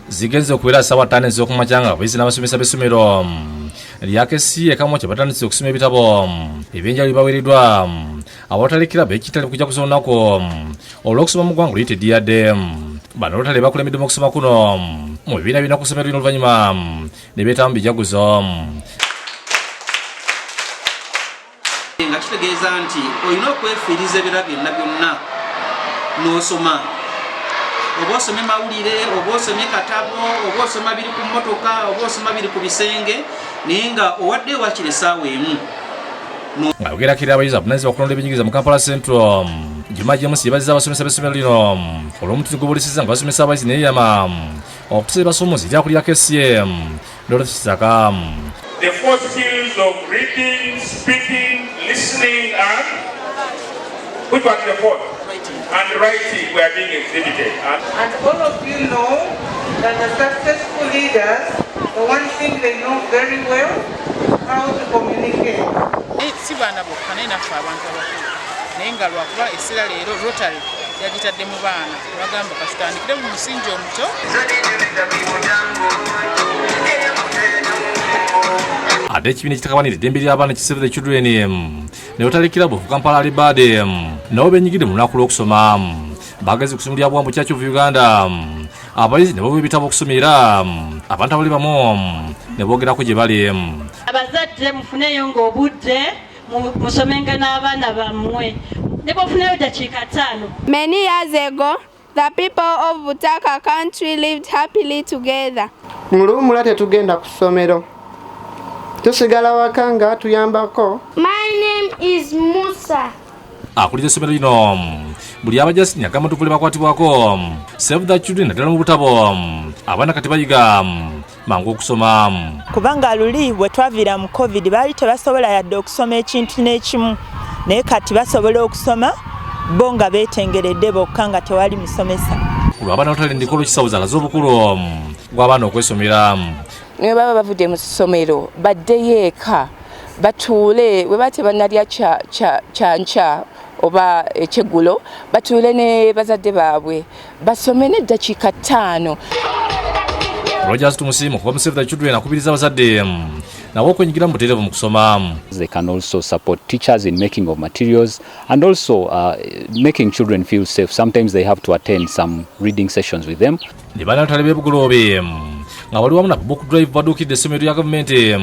Zigenze okubeera ssaawa 5 ez'okumakya nga abayizi n'abasomesa b'essomero lya KCCA e Kamwokya batandise okusoma ebitabo ebyenjawulo ebibaweereddwa awatalikira bekitale kujaguza olunaku olw'okusoma mu ggwanga oluyita eddiyadde. Bano olutale bakulembeddemu okusoma kuno mu bibiina byonna ku ssomero lino, oluvannyuma ne beetamu bijaguzo. Nga kitegeeza nti olina okwefiiriza ebirala byonna byonna n'osoma, oba osomye mawulire, oba osomye katabo, oba osoma biri ku mmotoka, oba osoma biri ku bisenge, naye nga owaddeyo wakiri essaawa emu. Ng'ayogerako eri abayizi, avunanyizibwa okulonda ebyenjigiriza mu Kampala Central, Juma James, yeebazizza abasomesa b'essomero lino olw'omutindo gw'obulisizza nga basomesa abayizi, neyeyama okutuusa ebasomooza eri akulira KCCA, Dorothy Kisaka. The four skills of reading, speaking, listening, and which was the fourth? And writing were being exhibited. And all of you know that the successful leaders, the one thing they know very well, how to communicate. Naye si baana bokka, naye naffe abantu abakulu, naye nga lwakuba essira leero Rotary yagitadde mu baana, bagamba katutandikire mu musingi omuto. Ate ekibiina ekitakabanira eddembe ly'abaana ki Save the Children ne Rotary Club of Kampala Alibade nabo benyigidde mu lunaku lw'okusoma. Bageze ku ssomero lya Bwambo Church of Uganda, abayizi ne bawa ebitabo okusomera, abantu abali bamu ne boogerako gye bali. Abazadde mufuneyo ng'obudde musomenga n'abaana bammwe, ne bwofunayo dakiika 5. Many years ago, the people of Butaka country lived happily together. Mu luwummula tetugenda ku ssomero, tusigala waka nga tuyambako. My name is Musa. Akulira essomero lino buli abajasini agamba tuvule bakwatibwako Save the Children naddala mu butabo, abaana kati bayiga mangu okusoma. Kubanga luli bwe twaviira mu COVID baali tebasobola yadde okusoma ekintu n'ekimu, naye kati basobola okusoma bo nga beetengeredde bokka nga tewali musomesa. Olw'abaana Rotary ndiko olwekisawuza alaze obukulu bw'abaana okwesomera. Ne baba bavudde mu ssomero, baddeyo eka batuule, bwe ba tebannalya kyankya oba ekyeggulo, batuule ne bazadde baabwe basome n'eddakiika 5. Rogers Tumusiime okuva mu Save the Children akubiriza abazadde nabo okwenyigira mu butereevu mu kusoma. They can also support teachers in making of materials and also making children feel safe. Sometimes they have to attend some reading sessions with them. Ne bannalotale b'e Bugoloobi nga bali wamu nabo Book Drive baduukidde essomero lya gavumenti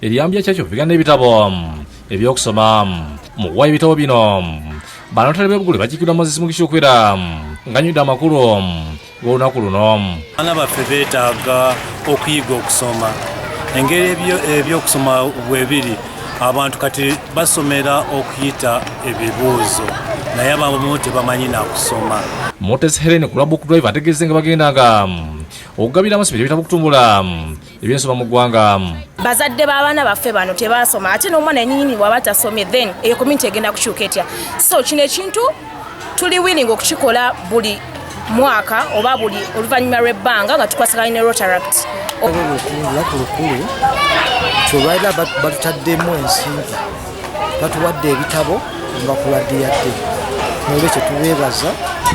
eryambya Church of Uganda ebitabo ebyokusoma. Mu kuwa ebitabo bino, bannalotale b'e Bugoloobi bakiikiddwa Moses Mugisha okwera ng'anywedde amakulu g'olunaku luno. Abaana baffe beetaaga okuyiga okusoma. Engeri ebyokusoma bwe biri, abantu kati basomera okuyita ebibuuzo, naye abamu tebamanyi nakusoma. Moses Helen ku lwa Book Drive ategeeze nga bagendanga okugabira amasomero ebitabo okutumbula ebyensoma mu ggwanga. Bazadde b'abaana baffe bano tebasoma, ate n'omwana yennyini bw'aba tasomye, then eyo community egenda kukyuka etya? So kino ekintu tuli willing okukikola buli mwaka oba buli oluvannyuma lw'ebbanga nga tukwasaganya ne Rotaract. Olunaku lukulu kyolwalira, batutaddemu ensimbi, batuwadde ebitabo olunaku lwa Dear Day, nolwekyo tubeebaza.